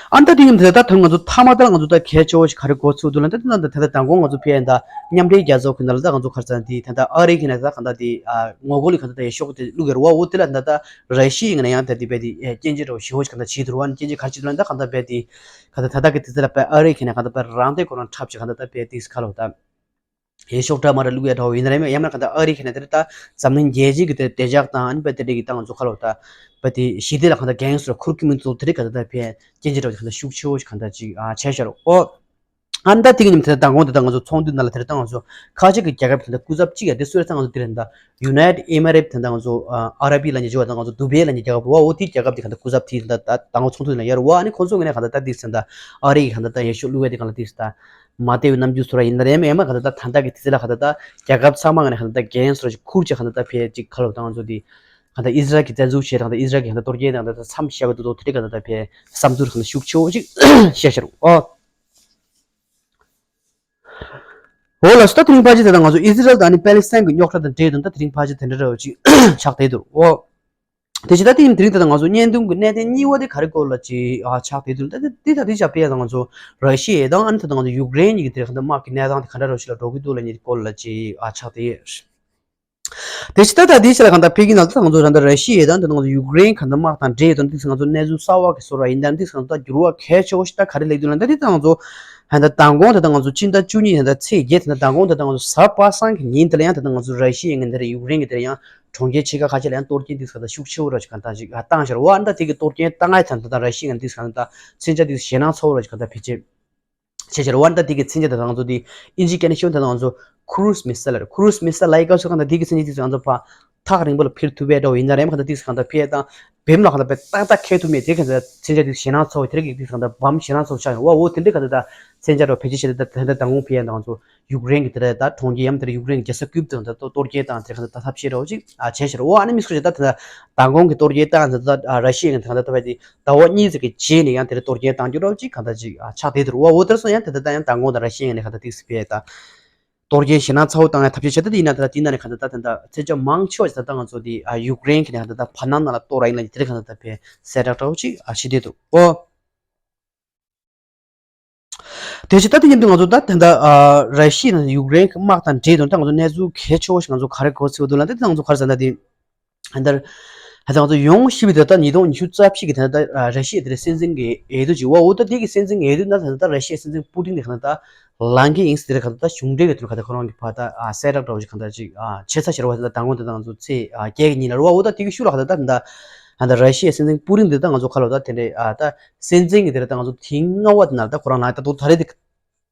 ཨ་ནི་ད་དེ་ཡིན་དེ་ད་ད་ང་ཚོ་མཐའ་མ་ད་ང་ཚོ་ད་གལ་ཆེ་བོ་ཞིག་ག་རེ་གོ་ཚུགས་འདུག་ལ་ད་དེ་ད་ད་ད་མདང་དགོང་ང་ཚོ་ཕེ་ཡན་ད་མཉམ་འབྲེལ་རྒྱལ་ཚོགས་ཀྱི་ནང་ལ་ད་ང་ཚོ་ཁར་ཙང་དེ་ད་ད་ཨ་རི་གི་ནས་ད་གང་ད་དེ་ངོ་རྒོལ་ལི་གང་ད་ད་ཡེ་ཤོག་དེ་བླུག་ཡོད་རེད་བ། འོ་དེ་ལ་ད་ད་ར་ཤི་ཡ་ཡིན་ན་ཡང་ད་དེ་བས་དེ་སྐྱོན་བརྗོད་རོ་ཞེ་བོ་ཞིག་གང་ད་བྱེད་འདུག་རེད་བ། ཨ་ནི་སྐྱོན་བརྗོད་ག་རེ་བྱེད་འདུག་ལ་ད་གང་ད་བས་དེ་གང་ད་ད་ད་གི་དེ་ཚེ་ལ་བས་ཨ་རི་གི་ནས་གང་ད་བས་རང་དེ་ཁོ་རང་འཁྲབ་ཅིག་གང་ད་ད་བས་དེ་ཁ་ལོ་ད། ཡེ་ཤོག་འདྲ་མ་རེད་བླུག་ཡ་འདྲ་བོ་ཡིན་ན་རེད། ཡང་མིན་གང་ལྟར་ཨ་རི་གི་ནས་དེ་རེད་ད་འཛམ་གླིང་རྒྱལ་སྤྱི་གི་དེ་བདེ་འཇགས་དང་ཨ་ནི་པ་དེ་འདྲ་གི་ད་ང་ཚོ་ཁ་ལོ་ད་པ་དེ་ཞི་བདེ་ལ་གང་ལྟར་འགན་སུ་ར་འཁུར་གི་མིན་ཚུལ་དེ་རེད་གང་ལྟར་ད་ཕན་སྐྱེན་ཅི་འདྲ་བོ་གང་ལྟར་ཤུགས་ཆེ་བོ་ཞིག་གང་ལྟར་ཅིག་ཨ་བྱས་ཤར་ཨོ། ཨ་ནི་ད་དེ་གི་ཉིན་དེ་ད་མདང་དགོང་དེ་ད་ང་ཚོ་ཚོགས་འདུ་ནང་ལ་དེ་རེད་ད་ང་ཚོ་ཁ་ཅིག་གི་རྒྱལ་ཁབ་དེ་ད་སྐུ་ཚབ་གཅིག་ཡ་དེ་སུ་རེད་ད་ང་ཚོ་དེ་རེད་ད་United Emirates དེ་ད་ང་ཚོ་ཨ་ར་པི་ལ་ཉེ་འཇོག་ད་ང་ཚོ་དུ་བེ་ལ་ཉེ་རྒྱལ་ཁབ་བ་འོ་དེ་རྒྱལ་ཁབ་དེ་གང་ལྟར་སྐུ་ཚབ་དེ་ད་ད་མདང་དགོང་ཚོགས་འདུ་ནང་ལ་ཡར་བ། ཨ་ནི་ཁོང་ཚོ་གི་ནས་གང་ལྟར་ད་དེ་ད་ཨ་རི་གི་གང་ལྟར་ད་ཡེ་ཤོག་བླུག་ཡ་དེ་གང་ལྟར་དེ་ད། མ་བདེ་བའི་རྣམ་འགྱུར་ཚོ་ར་ཡིན་ན་རེད་མེད་མ་གང་ལྟར་ད་ད་ལྟ་གི་དུས་ཚོད་ལ་གང་ལྟར་ད་རྒྱལ་ཁབ་ཚང་མ་གང་ལྟར་གང་ལྟར་འགན་སོར་ཞིག་ཁུར་ཅིག་གང་ལྟར་ད་ཕེ་ཅིག་ཁ་ལོ་བཏང་ཚོ་དེ་གང་ལྟར་ཨི་ཟི་རལ་གྱི་བཙན་འཛུལ་བྱས་དང་ད་ཨི་ཟི་རལ་གྱི་གང་ལྟར་གཏོར་སྐྱོན་དང་ད་མཚམས་བཞག་གི་འདུག་དེ་གང་ལྟར་ད་ཕེ་བསམ་ཚུལ་གང་ལྟར་ཤུགས་ཆེ་བོ་ཅིག་བཤད་ཤར་ཨོ། འོ་ལ་སོ་ད་དེ་རིང་ཕལ་ཆེར་ད་ང་ཚོ་ཨི་ཟི་རལ་དང་ཨ་ནི་པེ་ལི་སི་ཐན་གྱི་རྙོག་དྲ་དང་འབྲེལ་དུ་ད་དེ་རིང་ཕལ་ཆེར་དེ་འདྲ་འདྲ་བོ་ཅིག་ཆགས་བསྡད་འདུག་ཨོ། དེ་བཞིན་ད་དེ་ཡིན་དེ་རིང་དེ་ད་ང་ཚོ་བརྙན་ཐུང་གི་གནད་དོན་གཉིས་པ་དེ་ག་རེ་སྐོར་ལ་ཅིག་ཨ་ཆགས་བསྡད་འདུག་ད་དེ་དེ་ད་དེ་ཆགས་པས་ད་ང་ཚོ་ར་ཤི་ཡ་དང་ཨ་ནི་ད་ད་ང་ཚོ་ཡུཀ་རེན་གཉིས་ཀྱི་དེ་ག་ད་དམག་གི་གནས་སྟངས་དེ་ག་འདྲ་རོ་ཞིག་ལ་འགྲོ་གི་འདུག་ལ་ཉིད་སྐོར་ལ་ཅིག་ཨ་ཆགས་བསྡད་ཡོད། དེ་བཞིན་ད་ད་དེ་ཆ་ལ་གང་ལྟར་ཕ་གི་ནང་ད་ང་ཚོ་ད་ལྟ་ར་ཤི་ཡ་དང་ད་ང་ཚོ་ཡུཀ་རེན་གང་ལྟར་དམག་དང་འབྲེལ་ཡོད་དང་དེ་ང་ཚོ་གནས་ཚུལ་གསར་བ་གི་བཟོ་འདྲ་ཡིན་ད་དེ་ང་ཚོ་ད་འགྱུར་བ་གལ་ཆེ་བོ་ཞིག་ད་ག་རེ་སླེབས་འདུག་ལ་ད་དེ་ད་ང་ཚོ་ད་ད་མདང་དགོང་ད་ད་ང་ཚོ་སྤྱི་ཟླ་བཅུ་གཉིས་ད་ད་ཚེས་བརྒྱད་ད་ད་མདང་དགོང་ད་ད་ང་ཚོ་གཟའ་པ་སངས་ཀྱི་ཉིན་དེ་ལ་ཡང་ད་ད་ང་ཚོ་ར་ཤི་ཡ་ངན་དེ་ར་ཡུཀ་རེན་གི་དེ་ར་ཡང་། གྲོང་ཁྱེར་ཕྱེད་ཀ་ཁ་ཤས་ལ་ཡང་གཏོར་སྐྱོན་འདི་ཚོ་ད་ཤུགས་ཆེ་བོ་ར་ཅིག་གང་ལྟར་ཅིག་བཏང་ཤར་བ་འདྲ་དེ་གི་གཏོར་སྐྱོན་བཏང་ཡ་ད་ད་ར་ཤི་ཡ་འདི་གང་ལྟར་མཚོན་ཆ་འདི་ཞེད་སྣང་ཚ་བོ་ར་ཅིག་གང་ལྟར་ཕལ་ཆེར་ཆེ་ཆེ་ར་བ་འདྲ་དེ་གི་མཚོན་ཆ་ད་ང་ཚོ་འདི་ཨིན་ཇི་སྐད་ནས་ཤོད་ད་ང་ཚོ་ཁུ་རུ་སི་མི་སེལ་ལ་རེད། ཁུ་རུ་སི་མི་སེལ་ལ་ཡི་ག་ཚོ་གང་ལྟར་དེ་གི་མཚོན་ཆ་འདི་ཚོ་ང་ཚོ་ཕ་ཐག་རིང་པོ་ལ་འཕུར་ཐུབ་པའི་འདྲ་བོ་ཡིན་ན་རེད་མ་གང་ལྟར་འདི་གང་ལྟར་ཕལ་དང་བེམ་ལ་གང་ལྟར་ཕལ་ཏག་ཏག་ཁེལ་ཐུབ་མེད་དེ་གང་ལྟར་མཚོན་ཆ་འདི་ཞེད་སྣང་ཚ་བོ་དེ་ར་གི་འདི་གང་ལྟར་བམ་ཞེད་སྣང་ཚ་བོ་ཆགས་ཡོང་བ་འོ་དེ་འདྲ་གང་ལྟར་མཚོན་ཆ་ར་ཕལ་ཆེར་ཆེ་ད་ད་ད་དང་གོང་ཕལ་ཡང་ད་ང་ཚོ། ཡུཀ་རེན་གྱི་དེ་རེད་ད་གྲོང་ཁྱེར་ཡམ་དེ་རེད་ཡུཀ་རེན་གྱི་རྒྱལ་ས་ཀིབ་དང་ད་གཏོར་སྐྱོན་བཏང་དེ་གང་ལྟར་ད་ཐབས་ཤེས་རོགས་ཅིག་ཨ་བྱས་ཤར་འོ། ཨ་ནི་མི་སྐོར་ཞིག་ད་དེ་ད་མདང་དགོང་གི་གཏོར་སྐྱོན་བཏང་དེ་ད་ཨ་ར་ཤི་ཡ་གི་དེ་གང་ལྟར་ད་བས་དེ་ཟླ་བ་གཉིས་ཙམ་གྱི་རྗེས་ནས་ཡང་དེ་རེད་གཏོར་སྐྱོན་བཏང་རྒྱུ་རོགས་ཅིག་གང་ལྟར་ཅིག་ཨ་ཆགས་བསྡད་དེ་རུ་འོ་འོ་དེར་སོང་ཡང་དེ་ད་ད་ཡང་མདང་དགོང་དང་ར་ཤི་ཡ་ནས་གང་ལྟར་ཏིག་སི་བས་ད་གཏོར་སྐྱོན་ཞེད་སྣང་ཚ་བོ་བཏང་ཡང་ཐབས་ཤེས་བྱས་ད་དེ་ཡིན་ན་ད་ད་དེ་ན་ནས་གང་ལྟར་ད་དེ་འདྲ་མཚོན་ཆ་མང་ཆེ་བ་ཞིག་ད་ད་ང་ཚོ་དེ་ཨ་ཡུཀ་རེན་གྱི་ནས་གང་ལྟར་ད་བར་སྣང་ནང་ལ་གཏོར་ར་ཡིན་ལ་དེ་རེད་གང་ལྟར་ད་བས་གསལ་བསྒྲགས་འདྲ་བོ་ཅིག་ཨ་བྱེད་བསྡད་འདུག་འོ། དེ་བཞིན་ད་དེ་མཉམ་དུ་ང་ཚོ་ད་ད་ལྟ་ཨ་ར་ཤི་ཡ་དང་ཡུཀ་རེན་གྱི་དམག་དང་འབྲེལ་དུ་ད་ང་ཚོ་གནས་ཚུལ་གལ་ཆེ་བོ་ཞིག་ང་ཚོ་ག་རེ་གོ་ཚུལ་འདུག་ལ་ད་ད་ང་ཚོ་ག་རེ་ཟེར་ན་དེ་ད་ད་ང་ཚོ་ཡོང་ཤི་བའི་ད་ལྟ་ཉིས་སྟོང་ཉི་ཤུ་རྩ་བཞི་གི་ད་ལྟ་ར་ཤི་ཡ་དེ་རེད་སྲིད་འཛིན་གྱི་འོས་བསྡུ་ཅིག་འོ་འོ་ད་དེ་གི་སྲིད་འཛིན་གྱི་འོས་བསྡུ་ན་ད་ད་ར་ཤི་ཡའི་སྲིད་འཛིན་པུ་ཏིན་དེ་ག་ད་ལངས་ཀྱི་ཡིན་ཟེར་ག་ད་ད་གཞུང་འབྲེལ་གྱི་ཐོག་ནས་ག་ད་ཁོ་རང་གི་ཕ་ད་གསལ་བསྒྲགས་འདྲ་བོ་ཞིག་ག་ད་ཅིག་བྱས་ཚར་ཤག་རེད་བ། ད་ད་ང་ཚོ་ད་ད་ང་ཚོ་ཚེས་བརྒྱད་ཀྱི་ཉིན་ལ་རེད་བ། འོ་ད་དེ་གི་ཤུལ་ལ་ག་ད་ད་ད་ད་ར་ཤི་ཡའི་སྲིད་འཛིན་པུ་ཏིན་དེ་ད་ང་ཚོ་ཁ་ལོ་ད་དེ་འདྲའི་ཨ་ད། སྲིད་འཛིན་གྱི་དེ་རེད་ད་ང་ཚོ་དེའི་ལྔ་པ་དེ་ན་ད་ཁོ་རང་ལངས་ད་དུང་ད་རེས་དེ་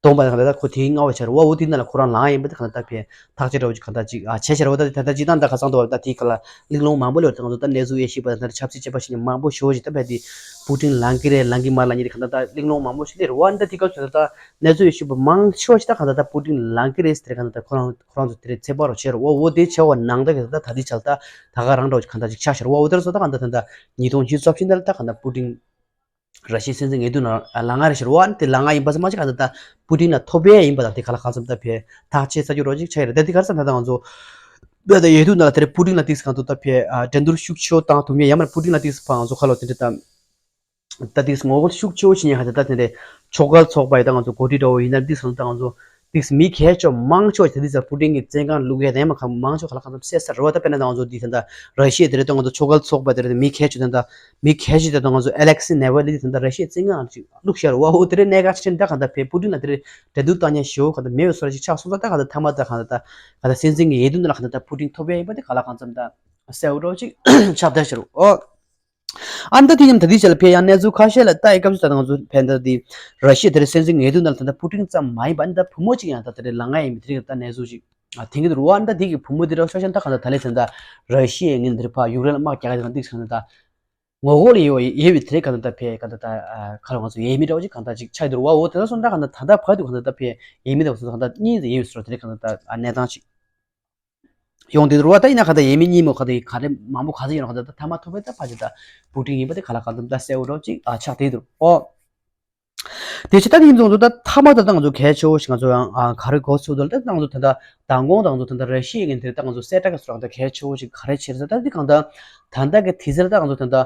གདོང་པ་ན་ད་ཁོ་དེའི་ལྔ་པ་ཆགས་རེད་བ། འོ་དེ་ན་ལ་ཁོ་རང་ལངས་ཡིན་པ་དེ་ག་ད་ད་ཕན་ཐག་གཅོད་འདྲ་བོ་ཅིག་ག་ད་ཅིག་ཨ་བྱས་ཤར་བ་ད་དེ་ད་ད་ཅིག་ད་ད་ཁ་སང་དུ་བ་ད་དེའི་ཁ་ལ་གླེང་སློང་མང་པོ་ལོས་ད་ང་ཚོ་ད་གནས་ཚུལ་དབྱེ་ཞིབ་པ་ད་ཆབ་སྲིད་དཔྱད་པ་ཞིག་ནས་མང་པོ་ཞུ་བ་ཞིག་ད་ཕན་དེ་པུ་ཏིན་ལངས་ཀྱི་རེད་ལངས་ཀྱི་མ་རེད་ལ་ཉིན་རེ་ག་ད་ད་གླེང་སློང་མང་པོ་ཞིག་སླེབས་རེད་བ། ད་དེ་སྐབས་སུ་ད་ད་གནས་ཚུལ་དབྱེ་ཞིབ་པ་མང་ཆེ་བ་ཞིག་ད་ག་ད་ད་པུ་ཏིན་ལངས་ཀྱི་རེད་ཟེར་ག་ད་ད་ཁོ་རང་ཁོ་རང་ཚོ་དེ་རེད་ཚོད་དཔག་རོགས་བྱས་རེད་བ། འོ་དེ་བྱས་བ་ནང་ད་ག་ད་ད་དེ་ཆགས་ད་ད་ག་རང་འདྲ་བོ་ཅིག་ག་ད་ཅིག་ཆགས་ཤར་བ། འོ་དེར་སོ་ད་ག་ད་ད་ད་ཉིས་སྟོང་ཉི་ཤུ་རྩ་བཞི་ད་ལ་ད་ག་ད་པུ་ཏིན། ར་ཤི་ཡའི་སྲིད་འཛིན་འོས་བསྡུ་ནང་ལངས་ཡ་རེད་ཤག་རེད་བ། དེ་ལངས་ཡ་ཡིན་པ་ཙམ་མ་ཟད་གང་ལྟར་ད་པུ་ཏིན་ལ་ཐོབ་པའི་ཡིན་པ་དང་དེ་ག་ལ་གང་འཚམ་ད་ཕན་ཐག་ཆོད་ས་རྒྱུ་རོགས་ཅིག་ཆགས་ཡ་རེད། ད་དེ་ག་རེ་ཟེར་ན་ད་ང་ཚོ་ད་ད་འོས་བསྡུ་ནང་ལ་དེ་རེད་པུ་ཏིན་ལ་ཏིག་ཙམ་གང་ཐུབ་ད་ཕན་འགྲན་བསྡུར་ཤུགས་ཆེ་བོ་བཏང་ཐུབ་མཁན་ཡང་མིན་པུ་ཏིན་ལ་ཏིག་ཙམ་ཕ་ང་ཚོ་ཁ་ལོ་དེ་འདྲ་ད་ད་ཏིག་ཙམ་ངོ་རྒོལ་ཤུགས་ཆེ་བོ་བྱེད་མཁན་གང་ལྟར་ད་དེ་འདྲ་ཕྱོགས་འགལ་ཚོགས་པ་ཡི་ད་ང་ཚོ་འགོ་ཁྲིད་འདྲ་བོ་ཡིན་ན་ཏིག་ཙམ་ད་ང་ཚོ། ཏིག་ཙམ་མི་གལ་ཆེ་བ་མང་ཆེ་བ་ཞིག་ད་ཏིག་ཙམ་པུ་ཏིན་གྱི་བཙོན་ཁང་བླུག་ཡས་དེ་མ་ག་མང་ཆེ་བ་ག་ལ་གང་འཚམ་བསད་ཚར་རེད་བ། ད་དཔེར་ན་ད་ང་ཚོ་འདི་ད་ལྟ་ར་ཤི་ཡ་དེ་རེད་ད་ང་ཚོ་ཕྱོགས་འགལ་ཚོགས་པ་དེ་རེད་ད་མི་གལ་ཆེ་ད་ལྟ་མི་གལ་ཆེ་ད་ལྟ་ང་ཚོ་ཨེ་ལེག་སི་ནེ་ཝལ་ལི་དེ་ད་ལྟ་ར་ཤི་ཡའི་བཙོན་ཁང་ལ་ཅིག་བླུག་ཤར་བ། འོ་དེ་རེད་གནད་འགག་ཆེ་ད་གང་ལྟར་བས་པུ་ཏིན་ལ་དེ་རེད་འགྲན་བསྡུར་བཏང་མཁན་ཞེ་བོ་གང་ལྟར་མེད་པའི་བཟོ་འདྲ་ཅིག་ཆགས་སོང་ཙང་ད་གང་ལྟར་མཐའ་མ་ད་གང་ལྟར་ད་གང་ལྟར་སྲིད་འཛིན་གྱི་འོས་བསྡུ་ནང་ལ་གང་ལྟར་ད་པུ་ཏིན་ཐོབ་ཡས་ཡིན་པ་དེ་ག་ལ་གང་འཚམ་ད་གསལ་བོ་འདྲ་བོ་ཅིག་ཆགས་བསྡད་ཤར་བ། འོ། ཨ་ནི་ད་དེ་མཉམ་ད་དེ་ཆ་ལ་ཕེ་ཡང་གནས་ཚུལ་ཁ་ཤས་ལ་ལྟ་ཡི་སྐབས་སུ་ད་ང་ཚོ་ཕན་ད་དེ་ར་ཤི་ཡ་དེ་རེད་སྲིད་འཛིན་འོས་བསྡུ་ནང་ལ་ད་ལྟ་པུ་ཏིན་ཙམ་མ་ཡིན་པ་ཨ་ནི་ད་བུ་མོ་གཅིག་ཡང་ད་དེ་རེད་ལངས་ཡ་ཡིན་པ་དེ་རིགས་ད་གནས་ཚུལ་ཅིག་ཨ་དེང་གི་དུ་རུ་ཨ་ནི་ད་དེ་གི་བུ་མོ་དེ་ར་ཤ་ཤ་ད་གང་ད་ད་ལས་ད་ད་ར་ཤི་ཡའི་ངན་དེ་རེད་ཕ་ཡུཀ་རེན་ལ་དམག་རྒྱག་ག་དེ་གང་འདུག་ཟེར་ན་ད་ ངོ་རྒོལ་ཡོད་ཡོད་པའི་དེ་རིང་གང་ལྟར་ད་ཕེ་གང་ལྟར་ད་ཁ་ལ་ང་ཚོ་ཡས་མས་འདྲ་བོ་ཅིག་གང་ལྟར་ཅིག་ཆགས་འདུག་བ། འོ་དེ་ལ་སོང་ད་གང་ལྟར་ད་ལྟ་བར་དུ་གང་ལྟར་ད་ཕེ་ཡས་མས་འདྲ་བོ་སོང་ད་གང་ལྟར་གཉིས་ཡས་མས་སོང་དེ་རིང་གང་ལྟར་ད་གནས་སྟངས་ཅིག་ཡོང་བསྡད་འདུག་བ། ད་ཡིན་ན་གང་ལྟར་ཡས་མས་གཉིས་མོ་གང་ལྟར་ག་རེ་མང་པོ་ག་ཚོད་ཡོད་ན་གང་ལྟར་ད་མཐའ་མ་ཐོབ་པའི་ད་ཕ་ཅིག་ད་བུ་ཀྲིང་ཡིན་པ་དེ་ག་ལ་གང་ལྟར་ད་གསལ་བོ་འདྲ་བོ་ཅིག་ཆགས་བསྡད་འདུག་འོ། དེ་བྱས་ད་དེ་ཡིན་ཙང་ད་མཐའ་མ་ད་ལྟ་ང་ཚོ་གལ་ཆེ་བོ་ཞིག་ང་ཚོ་ཡང་ག་རེ་གོ་ཚུལ་དུ་ད་ང་ཚོ་ད་ལྟ་མདང་དགོང་ད་ང་ཚོ་ད་ལྟ་ར་ཤི་ཡའི་ངན་དེ་ད་ང་ཚོ་གསལ་བསྒྲགས་སུ་རང་ད་གལ་ཆེ་བོ་ཞིག་ག་རེ་བྱས་ཟེར་ད་དེ་གང་ད་ད་ལྟ་གི་དུས་ཚོད་ད་ང་ཚོ་ད་ལྟ་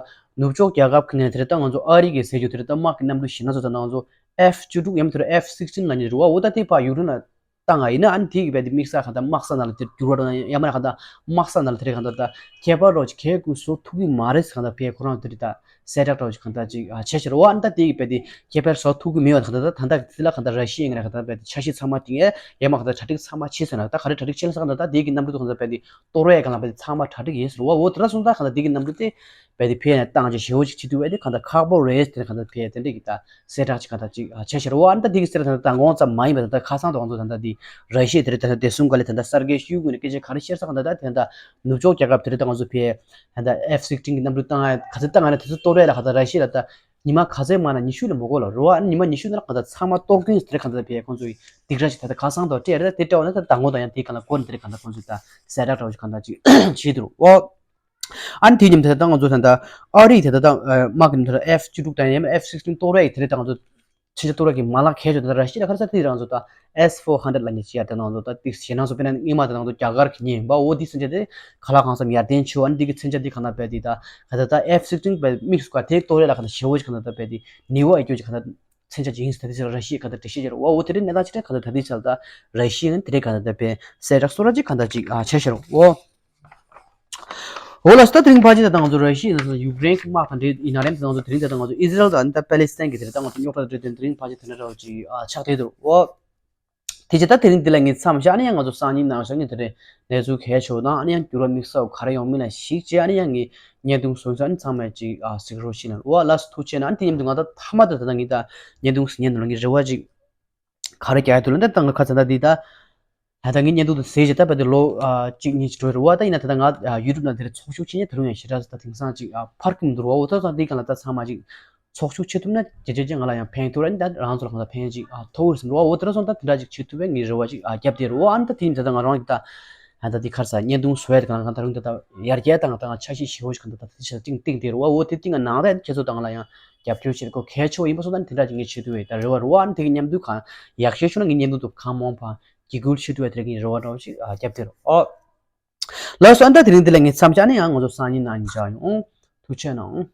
ནུབ་ཕྱོགས་རྒྱལ་ཁབ་ཀྱི་ངན་དེ་ད་ང་ཚོ་ཨ་རི་གི་ཟེར་རྒྱུ་དེ་ད་དམག་གི་གནམ་གྲུ་ཞེ་ན་ཚོ་ད་ང་ཚོ་ཨེཕ་བཅུ་དྲུག་ཡང་མིན་དེ་ཨེཕ་སིག་སི་ཊིན་ལ་ཉེ་རུ་བ། འོ་ད་དེ་ཕ་ཡུ་རུ་ན་བཏང་ང་ཡིན་ན་ཨ་ནི་དེ་གི་བས་དེ་དམིགས་བསལ་གང་ལྟར་དམག་ས་ནང་ལ་དེ་འགྱུར་བ་འགྲོ་ན་ཡང་མ་ན་གང་ལྟར་དམག་ས་ནང་ལ་དེ་རེད་གང་ལྟར་ད་ཁྱད་པར་རོགས་ཀྱི་གས་ཀུན་བཟོ་ཐུབ་ཀྱི་མ་རེད་གང་ལྟར་བས་ཁོ་རང་དེ་རེད་ད་གསལ་བསྒྲགས་རོགས་ཀྱི་གང་ལྟར་ཅིག་བྱས་ཤར་བ། ཨ་ནི་ད་དེ་གི་བས་དེ་ཁྱད་པར་བཟོ་ཐུབ་ཀྱི་མེད་བ་གང་ལྟར་ད་ད་ལྟ་གི་དེ་ལ་གང་ལྟར་ར་ཤི་ཡའི་ངན་གང་ལྟར་བས་དེ་འཆར་གཞི་ཚང་མ་དེ་ཡང་མ་གང་ལྟར་གྲ་སྒྲིག་ཚང་མ་བྱས་ཟེར་ན་ད་ག་རེ་གྲ་སྒྲིག་བྱས་ལ་ས་གང་ལྟར་ད་དེ་གི་གནམ་གྲུ་དུ་གང་ལྟར་བས་དེ་གཏོར་བས་གང་ལ་བས་དེ་ཚང་མ་གྲ་སྒྲིག་ཡིན་ཟེར་བ། འོ་དེ་ལ་སོང་ད་གང་ལྟར་དེ་གི་གནམ་གྲུ་དེ་བས་དེ་ཕེ་ནས་བཏང་ཅིག་ཞེ་བོ་ཅིག་བྱེད་ཐུབ་བས་དེ་གང་ལྟར་ཁག་པོ་རེད་དེ་གང་ལྟར་བས་དེ་འདྲ་གི་ད། གསལ་བསྒྲགས་ཅིག་གང་ལྟར་ཅིག་བྱས་ཤར་བ། ཨ་ནི་ད་འདི་གི་གསལ་བསྒྲགས་ད་ལྟ་དང་དགོང་ཙམ་མ་ཡིན་པ་ད་ལྟ་ཁ་སང་དུ་ང་ཚོ་ད་ལྟ་འདི་ར་ཤི་ཡ་དེ་རེད་ད་ལྟ་བདེ་སྲུང་བཀའ་བློན་ད་ལྟ་སར་གེ་ཤུ་གུ་ནས་སྐད་ཆ་ག་རེ་བཤད་ས་གང་ལྟར་ད་དེ་ད་ནུབ་ཕྱོགས་རྒྱལ་ཁབ་དེ་རེད་ད་ང་ཚོ་ཕེ་ད་ལྟ་ཨེཕ་སིག་སི་ཊིན་གི་གནམ་གྲུ་བཏང་ཡ་ག་ཚོད་བཏང་ཡ་ན་དེ་ཚོ་གཏོར་ཡ་ལ་ག་ད་ར་ཤི་ཡ་ད་ལྟ་ཉི་མ་ག་ཚོད་མ་ན་ཉི་ཤུ་ལས་མི་འགོར་ལ་རོ། ཨ་ནི་ཉི་མ་ཉི་ཤུ་ནང་ག་ད་ཚང་མ་གཏོར་གི་ཡིན་ཟེར་དེ་རེད་གང་ལྟར་ཕེ་ཁོང་ཚོ་ཡི་སྡིགས་ར་ཅིག་ད་ལྟ་ཁ་སང་དུ་སྤྲད་རེད། ད་དེ་སྤྲད་བ་ན་ད་དང་པོ་དང་ཡང་དེ་གང་ལ་སྐོར་ནས་དེ་རེད་གང་ལྟར་ཁོང་ཚོ་ད་གསལ་བསྒྲགས་འདྲ་བོ་ཅིག་གང་ལྟར་ཅིག་བྱས་འདུག་ཨོ། ཨ་ནི་དེ་མཉམ་དུ་ད་ང་ཚོ་ད་ལྟ་ཨ་རི་ད་ལྟ་དམག་གི་ད་ལྟ་ཨེཕ་བཅུ་དྲུག་དང་ཡང་ཨེཕ་སིག་སི་ཊིན་གཏོར་བའི་དེ་རེད་ད་ང་ཚོ་མཚོན་ཆ་གཏོར་བ་གི་མ་ལག་གལ་ཆེ་ད་ལྟ་ར་ཤི་ཡ་ཁ་ས་དེ་རང་ཚོ་ད་ཨེས་ཕོར་ཧན་ཌེཌ་ལ་ཉེ་ཆེ་ཡ་དེ་ང་ཚོ་ད་དེ་ཞེ་ན་ཚོ་དཔེར་ན་སྔོན་མ་དེ་ང་ཚོ་རྒྱ་གར་གི་ཉེ་ཡིན་པ། འོ་དེ་མཚོན་ཆ་དེ་ག་ལ་གང་འཚམ་ཡར་ལྡན་ཆེ་བ། ཨ་ནི་དེ་གི་མཚོན་ཆ་དེ་ག་ན་བས་དེ་ད་ག་ད་ད་ཨེཕ་སིག་སི་ཊིན་བས་དམིགས་སུ་བཀར་དེ་གཏོར་བའི་ལ་ག་ན་ཞེ་བོ་ཞིག་ག་ན་ད་བས་དེ་ནི་བ་ཨེ་ཀྱོ་ཅིག་ག་ན་མཚོན་ཆ་ཅིག་ཡིན་ཟེར་ད་དེ་ཕྱིར་ར་ཤི་ཡ་ག་ད་འགྲེལ་བཤད་བྱས་རོ། འོ་འོ་དེ་རིང་གནས་སྟངས་ཅི་འདྲ་ག་ད་ད་དེ་ཆ་ལ་ད་ར་ཤི་ཡ་ཡིན་དེ་རིང་ག་ད་ད་བས་གསལ་བསྒྲགས་སོ་ར་ཅིག་ག་ད་ཅིག་ཨ་བྱས་ཤར་འོ། འོ་ལགས་སོ། ད་དེ་རིང་ཕལ་ཆེར་ད་ང་ཚོ་ར་ཤི་ཡ་ཡིན་ན་ཡུཀ་རེན་གྱི་དམག་དང་འབྲེལ་ཡིན་ན་རེད། ད་ང་ཚོ་དེ་རིང་ད་ད་ང་ཚོ་ཨི་ཟི་རལ་དང་ད་པེ་ལི་སི་ཐན་གྱི་དེ་རིང་ད་ང་ཚོ་རྙོག་དྲ་འབྲེལ་དེ་དེ་རིང་ཕལ་ཆེར་དེ་འདྲ་འདྲ་བོ་ཅིག་ཨ་ཆགས་བསྡད་འདུག་འོ། དེ་རྗེས་ད་དེ་རིང་འདི་ལ་ངས་མཚམས་བཞག་ནས་ཡང་ང་ཚོ་སང་ཉིན་ནང་བཞག་ནས་དེ་རིང་གནས་ཚུལ་གལ་ཆེ་བ་དང་ཨ་ནི་ཡང་འགྱུར་བ་དམིགས་བསལ་ག་རེ་ཡོང་མིན་ལ་གཞིགས་བྱས་ཨ་ནི་ཡང་ངས་བརྙན་ཐུང་བཟོས་ཚར་ཨ་ནི་ཚང་མས་ཅིག་ཨ་གཟིགས་རོགས་བྱེད་ན། འོ་ལགས་སོ་ཐུགས་རྗེ་ཆེ་གནང་། ཨ་ནི་དེ་མཉམ་དུ་ང་ད་མཐའ་མ་ད་ད་ལྟ་ངས་ད་བརྙན་ཐུང་གཟིགས་མཁན་ནང་ལ་ངས་རེ་བ་ཅིག་ག་རེ་རྒྱག་ཡ་འདུག་ལ་ད་ད་ང་ཁ་ཚ་ད་འདི་ད་ད་ད་ངས་བརྙན་ཐུང་དུ་གཟིགས་བྱས་ད་བས་ད་ལོ་ཨ་གཅིག་གཉིས་ཅིག་འགྲོ་ཡི་རེད་བ། ད་ཡིན་ན་ད་ད་ང་ཨ་ཡུ་ཊུབ་ནང་དེར་ཚོགས་ཞུགས་བྱེད་མཁན་དེ་རུང་ཡང་ཞེ་དྲག་ད་དེང་སང་ཅིག་ཨ་ཕར་ཀིང་འདུག་རེད་བ། འོ་ད་ད་དེང་སང་འདི་གང་ལ་ད་ཚང་མ་ཅིག་ཚོགས་ཞུགས་བྱེད་ཐུབ་ན་རྒྱ་ཆེ་ཆེ་ང་ལ་ཡང་ཕན་ཐོགས་ར་ནི་ད་རང་ཚོ་ལ་གང་ལ་ཕན་ཅིག་ཨ་ཐོགས་ཡོད་ཟིན་རོ། འོ་དེ་འདྲ་སོང་ད་དེ་འདྲ་ཅིག་བྱེད་ཐུབ་པའི་ངས་རེ་བ་ཅིག་ཨ་བརྒྱབ་བསྡད་རོ། ཨ་ནི་ད་དེ་ཡིན་ད་ད་ང་རང་གི་ད་ཨ་ད་དེ་ག་རེ་ཟ་བརྙན་ཐུང་བཟོ་ཡ་དེ་གང་ལ་གང་ད་རུང་ད་ད་ཡར་རྒྱས་དང་ད་ང་འཆར་གཞི་ཞེ་བོ་ཞིག་གང་ད་ད་དེ་ཆ་ཏིང་ཏིང་དེ་རོ། འོ་དེ་ཏིང་ང་ནང་ད་ཁྱེད་ཚོ་ད་ང་ལ་ཡང་རྒྱབ་སྐྱོར་བྱེད་དགོས་གལ་ཆེ་བ་ཡིན་པ་སོང་ད་ནི་དེ་འདྲ་ཅིག་ངས་བྱེད་ཐུབ་པའི་ད་རེ་བ་རོ། ཨ་ནི་དེ་གི་མཉམ་དུ་གང་ཡག་ཤོས་བྱུང་ན་ངས་བརྙན་ཐུང་དུ་གང་མང་བ་འགྱིག་སྐུལ་བྱེད་ཐུབ་པའི་དེ་རིང་གི་རེ་བ་འདྲ་བོ་ཞིག་ཨ་བརྒྱབ་བསྡད་རོ། ཨོ། ལགས་སོ། ཨ་ནི་ད་དེ་རིང་འདི་ལ་ངས་མཚམས་བཞག་ནས་ཡང་ང་ཚོ་སང་ཉིན་ནང་ཡང་མཇལ་ཡོང་། ཐུགས་རྗེ་གནང་།